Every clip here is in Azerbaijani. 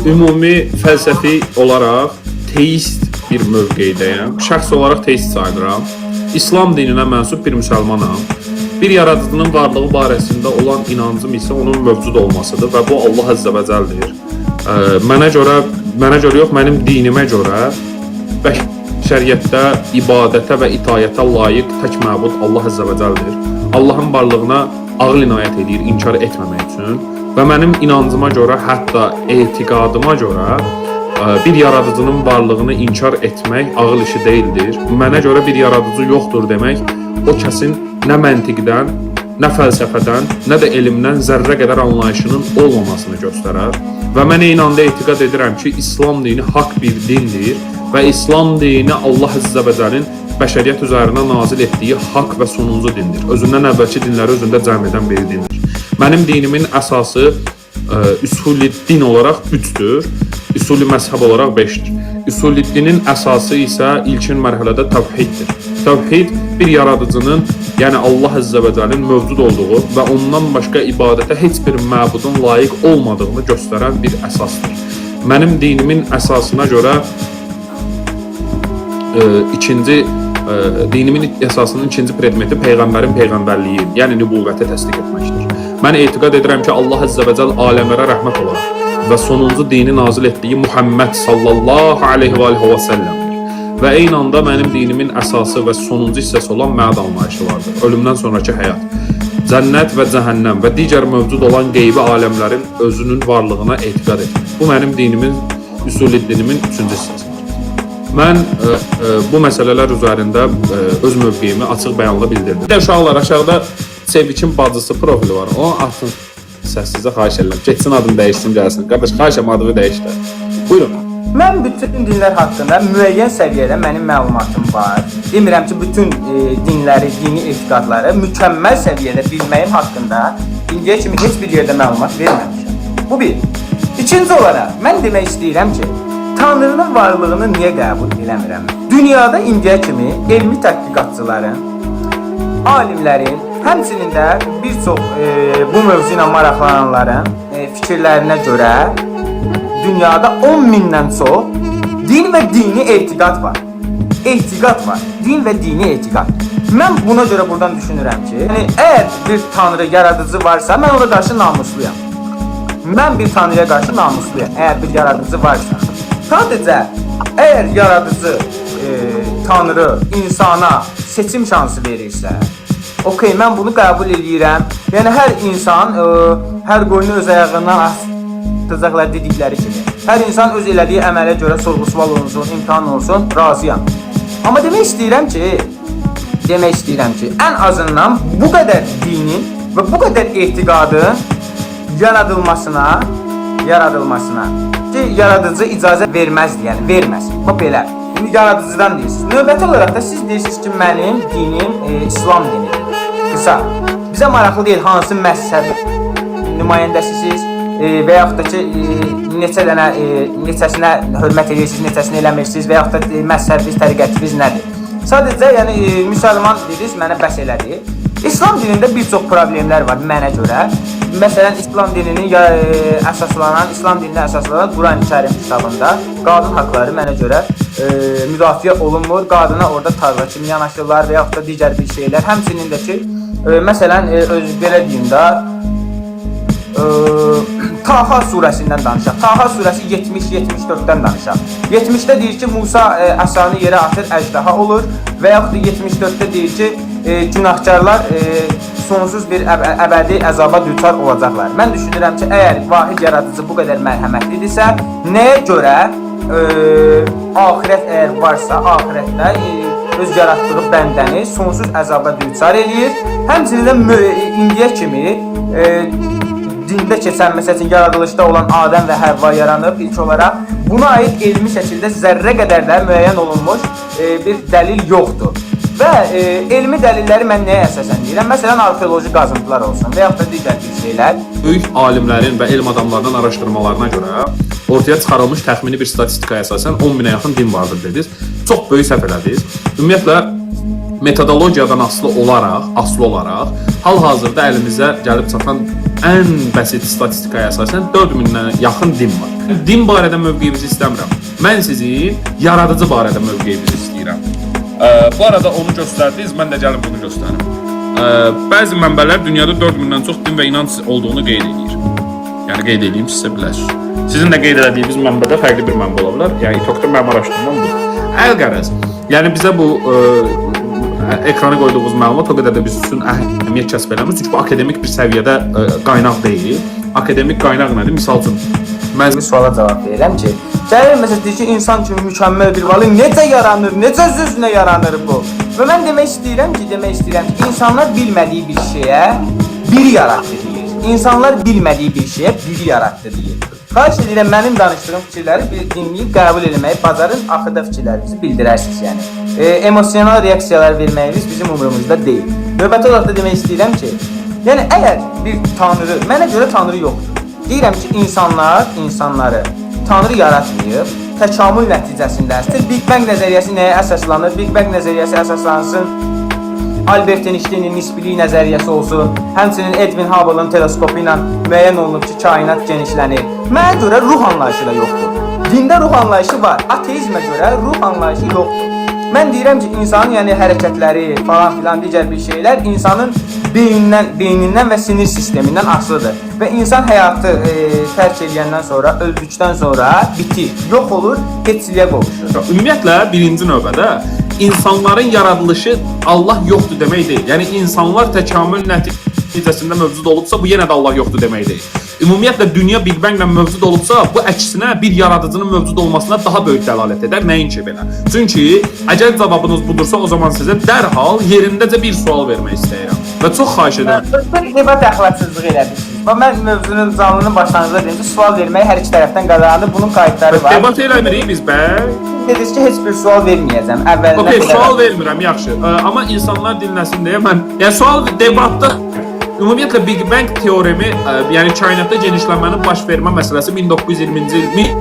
Ümumi fəlsəfi olaraq teist bir mövqeydəyəm. Şəxs olaraq teist sayılıram. İslam dininə mənsub bir müsəlmanam. Bir yaradıcının varlığı barəsində olan inancım isə onun mövcud olmasıdır və bu Allah Əzzə və Cəldir. Mənə görə yox, mənim dinimə görə bəşəriyyətdə ibadətə və itayətə layiq tək məbud Allah Əzzə və Cəldir. Allahın varlığına ağıl inayət eləyir inkar etməmək üçün və mənim inancıma görə, hətta etiqadıma görə bir yaradıcının varlığını inkar etmək ağıl işi deyildir. Mənə görə bir yaradıcı yoxdur demək o kəsin nə məntiqdən, nə fəlsəfədən, nə də elmdən zərrə qədər anlayışının olmamasını göstərər. Və mən eyni anda etiqad edirəm ki, İslam dini haqq bir dindir və İslam dini Allah Əzzə və Cəllin bəşəriyyət üzərinə nazil etdiyi haqq və sonuncu dindir. Özündən əvvəlki dinləri özündə cəm edən bir dindir. Mənim dinimin əsası üsuli din olaraq 3-dür, üsuli məzhəb olaraq 5-dir. Üsuli dinin əsası isə ilkin mərhələdə təvhiddir. Təvhid bir yaradıcının, yəni Allah Əzzə və Cəllin mövcud olduğu və ondan başqa ibadətə heç bir məbudun layiq olmadığını göstərən bir əsasdır. Mənim dinimin əsasına görə ikinci dinimin əsasının ikinci predmeti peyğəmbərin peyğəmbərliyi, yəni nübüvvəti təsdiq etməkdir. Mən etiqad edirəm ki, Allah Əzzə və Cəll aləmlərə rəhmət olaraq və sonuncu dini nazil etdiyi Muhammed sallallahu aleyhi və alihi və səlləmdir. Və eyni anda mənim dinimin əsası və sonuncu hissəsi olan məad anlayışı vardır. Ölümdən sonrakı həyat. Cənnət və cəhənnəm və digər mövcud olan qeybi aləmlərin özünün varlığına etiqad etmək. Bu mənim dinimin, üsuli dinimin üçüncü hissəsidir. Mən bu məsələlər üzərində öz mövqeyimi açıq bəyanla bildirdim. Bir də uşaqlar, aşağıda Sevikin bacısı profili var. Onu atın səssizə, xahiş edirəm. Getsin adını dəyişsin, gəlsin. Qardaş, xahiş edirəm, adını dəyiş də. Buyurun. Mən bütün dinlər haqqında müəyyən səviyyədə mənim məlumatım var. Demirəm ki, bütün dinləri, dini etiqadları mükəmməl səviyyədə bilməyim haqqında indiyə kimi heç bir yerdə məlumat verməmişəm. Bu bir. İkinci olaraq mən demək istəyirəm ki, Tanrının varlığını niyə qəbul eləmirəm? Dünyada indiyə kimi elmi tədqiqatçıların, alimlərin, həmçinin də bir çox bu mövzu ilə maraqlananların fikirlərinə görə dünyada 10 mindən çox din və dini etiqad var. Etiqad var. Din və dini etiqad. Mən buna görə buradan düşünürəm ki, yəni əgər bir tanrı, yaradıcı varsa, mən ona qarşı namusluyam. Mən bir tanrıya qarşı namusluyam, əgər bir yaradıcı varsa. Sadəcə əgər yaradıcı tanrı insana seçim şansı verirsə, okey, mən bunu qəbul eləyirəm. Yəni hər insan hər qoyunu öz ayağından asacaqlar dedikləri kimi. Hər insan öz elədiyi əmələ görə sorğu-sual olunsun, imtahan olunsun, razıyam. Amma demək istəyirəm ki, ən azından bu qədər dinin və bu qədər etiqadın yaradılmasına ki, yaradıcı icazə verməzdi, yəni verməz. Bu belə. İndi yaradıcıdan deyirsiniz. Növbəti olaraq da siz deyirsiniz ki, mənim dinim İslam dinidir. Qısa. Bizə maraqlı deyil hansı məzhəb nümayəndəsisiz və yaxud da ki, neçə dənə neçəsinə hörmət edirsiniz, neçəsini eləmirsiniz və yaxud da məzhəbiniz, təriqətiniz nədir? Sadəcə yəni müsəlman dediniz, mənə bəs elədi. İslam dinində bir çox problemlər var mənə görə. Məsələn, İslam dininin əsaslanan, İslam dininə əsaslanan Quran-ı Kərim kitabında qadın haqqları mənə görə müdafiə olunmur. Qadına orada tarla kimi yanaşırlar və yaxud da digər bir şeylər. Həmçinin də ki, məsələn, öz belə deyim də, Taha surəsindən danışaq. Taha surəsi 70-74-dən danışaq. 70-də deyir ki, Musa əsanı yerə atır, əjdaha olur və yaxud da 74-də deyir ki, günahkarlar sonsuz bir əbədi əzaba düçar olacaqlar. Mən düşünürəm ki, əgər vahid yaradıcı bu qədər mərhəmətlidirsə, nəyə görə axirət əgər varsa, axirətdə öz yaratdığı bəndəni sonsuz əzaba düçar eləyir. Həmçinin də indiyə kimi dində keçən, məsəl üçün, yaradılışda olan Adəm və Həvva yaranıb ilk olaraq. Buna aid elmi şəkildə zərrə qədər də müəyyən olunmuş bir dəlil yoxdur. Və elmi dəlilləri mən nəyə əsasən deyirəm? Məsələn, arxeoloji qazıntılar olsun və yaxud da digər bir şeylər. Böyük alimlərin və elm adamlarının araşdırmalarına görə ortaya çıxarılmış təxmini bir statistikaya əsasən 10 minə yaxın din vardır dediniz. Çox böyük səhv elədiniz. Ümumiyyətlə metodologiyadan asılı olaraq hal-hazırda əlimizə gəlib çatan ən bəsit statistikaya əsasən 4000-dən yaxın din var. Din barədə mövqeyinizi istəmirəm. Mən sizin yaradıcı barədə mövqeyinizi istəyirəm. Bu arada onu göstərdiniz, mən də gəlin bunu göstərim. Bəzi mənbələr dünyada 4000-dən çox din və inanc olduğunu qeyd edir. Yəni qeyd edeyim sizə biləsiniz. Sizin də qeyd elədiyiniz mənbədə fərqli bir mənbə ola bilər. Yəni İTOK-da mənim araşdırmam budur. Əlqərəz. Yəni bizə bu ekrana qoyduğumuz məlumat o qədər də biz üçün əhəmiyyət kəsb eləmir. Çünki bu akademik bir səviyyədə qaynaq deyil. Akademik qaynaq nədir? Misal üçün mən Bir suala cavab verirəm ki, gəlir məsələn deyir ki, insan kimi mükəmməl bir varlıq necə yaranır, necə öz-özünə yaranır bu? Və mən demək istəyirəm ki, insanlar bilmədiyi bir şeyə bir yaratdı deyir. İnsanlar bilmədiyi bir şeyə bir yaratdı deyir. Xahiş edirəm mənim danışdığım fikirləri bir dinləyib qəbul eləməyi bacarın, axırda fikirlərinizi bildirərsiniz yəni. Emosional reaksiyalar verməyiniz bizim umurumuzda deyil. Növbəti olaraq da demək istəyirəm ki, yəni əgər bir tanrı, mənə görə tanrı yoxdur. Deyirəm ki, insanlar insanları Tanrı yaratmayıb, təkamül nəticəsində. Big Bang nəzəriyyəsi nəyə əsaslanır? Big Bang nəzəriyyəsi əsaslansın Albert Einsteinin nisbilik nəzəriyyəsi olsun, həmçinin Edwin Hubble-ın teleskopu ilə müəyyən olunub ki, kainat genişlənir. Mənə görə ruh anlayışı da yoxdur. Dində ruh anlayışı var, ateizmə görə ruh anlayışı yoxdur. Mən deyirəm ki, insanın yəni hərəkətləri falan filan digər bir şeylər insanın beynindən və sinir sistemindən asılıdır. Və insan həyatı tərk edəndən sonra, öldükdən sonra bitir, yox olur, heçliyə qovuşur. Ümumiyyətlə birinci növbədə insanların yaradılışı Allah yoxdur demək deyil. Yəni insanlar təkamül nəticəsində mövcud olubsa, bu yenə də Allah yoxdur demək deyil. Ümumiyyətlə dünya Big Bang-la mövcud olubsa, bu əksinə bir yaradıcının mövcud olmasına daha böyük dəlalət edər. Nəinki belə. Çünki əgər cavabınız budursa, o zaman sizə dərhal yerindəcə bir sual vermək istəyirəm. Və çox xahiş edirəm. Bir debat əxlaqsızlığı eləmişsiniz. Və mən mövzunun canlının başlanğıcında deyim ki, sual vermək hər iki tərəfdən qadağandır. Bunun qayıtları var. Debat eləmirik biz bəy. Dediniz ki, heç bir sual verməyəcəm. Əvvəlindən Okey, sual vermirəm, yaxşı. Amma insanlar dinləsin deyə mən, yəni sual debatda ümumiyyətlə Big Bang teoremi, yəni kainatda genişlənmənin baş vermə məsələsi 1920-ci il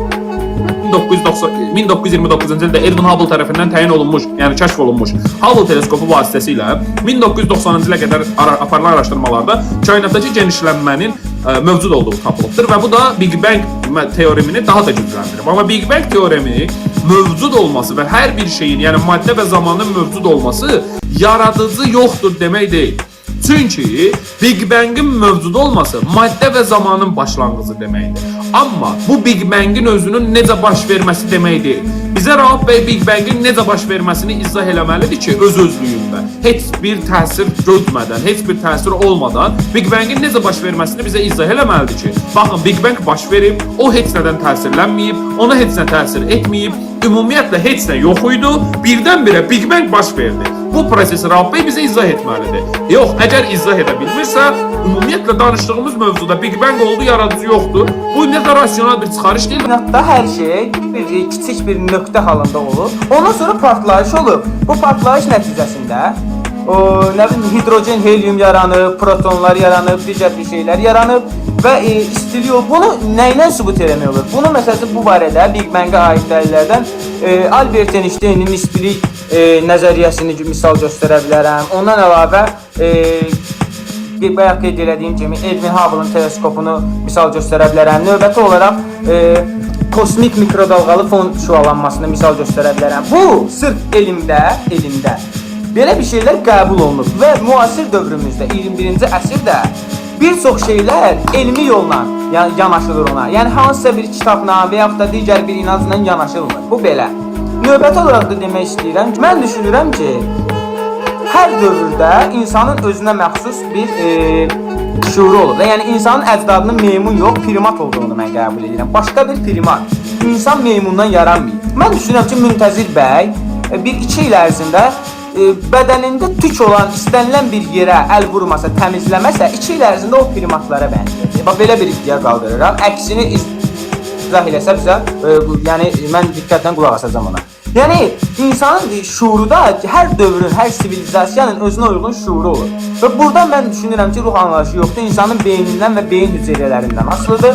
1929-cu ildə Edwin Hubble tərəfindən təyin olunmuş, yəni kəşf olunmuş Hubble teleskopu vasitəsilə 1990-cı ilə qədər aparılan araşdırmalarda kainatdakı genişlənmənin mövcud olduğu tapılıbdır və bu da Big Bang teoremini daha da gücləndirir. Amma Big Bang teoremi mövcud olması və hər bir şeyin, yəni maddə və zamanın mövcud olması yaradıcı yoxdur demək deyil. Çünki Big Bang'in mövcud olması maddə və zamanın başlanğıcı deməkdir. Amma bu Big Bang'in özünün necə baş verməsi demək deyil. Bizə Rauf bəy Big Bang'in necə baş verməsini izah eləməlidir ki, öz özlüyündə heç bir təsir gözmədən, heç bir təsir olmadan Big Bang'in necə baş verməsini bizə izah eləməlidir ki, baxın Big Bang baş verib, o heç nədən təsirlənməyib, ona heç nə təsir etməyib, ümumiyyətlə heç nə yox idi, birdən-birə Big Bang baş verdi. Bu prosesi Rauf bəy bizə izah etməlidir. Yox, əgər izah edə bilmirsə, ümumiyyətlə danışdığımız mövzuda Big Bang oldu, yaradıcı yoxdur. Bu ümumiyyətlə rasional bir çıxarış deyil. Kainatda hər şey bir kiçik bir nöqtə halında olub. Ondan sonra partlayış olub. Bu partlayış nəticəsində o nə bilim hidrogen, helium yaranıb, protonlar yaranıb, digər bir şeylər yaranıb və istilik olub. Bunu nə ilə sübut eləmək olur? Bunu məsələn bu barədə Big Bang-a aid dəlillərdən Albert Einsteinin nisbilik nəzəriyyəsini misal göstərə bilərəm. Ondan əlavə bayaq qeyd elədiyim kimi Edwin Hubble-ın teleskopunu misal göstərə bilərəm. Növbəti olaraq kosmik mikrodalğalı fon şüalanmasını misal göstərə bilərəm. Bu sırf elmdə belə bir şeylər qəbul olunub və müasir dövrümüzdə 21-ci əsrdə bir çox şeylər elmi yolla yanaşılır ona. Yəni hansısa bir kitabla və yaxud da digər bir inancla yanaşılmır. Bu belə. Növbəti olaraq da demək istəyirəm ki, mən düşünürəm ki, hər dövrdə insanın özünə məxsus bir şuuru olub. Və yəni insanın əcdadının meymun yox, primat olduğunu mən qəbul edirəm. Başqa bir primat. İnsan meymundan yaranmayıb. Mən düşünürəm ki, Müntəzir bəy bir-iki il ərzində bədənində tük olan istənilən bir yerə əl vurmasa, təmizləməsə, 2 il ərzində o primatlara bənzəyəcək. Bax belə bir iddia qaldırıram. Əksini izah eləsə bizə, yəni mən diqqətlə qulaq asacağam ona. Yəni insanın şuuru da hər dövrün, hər sivilizasiyanın özünə uyğun şuuru olur. Və buradan mən düşünürəm ki, ruh anlayışı yoxdur, insanın beynindən və beyin hüceyrələrindən asılıdır.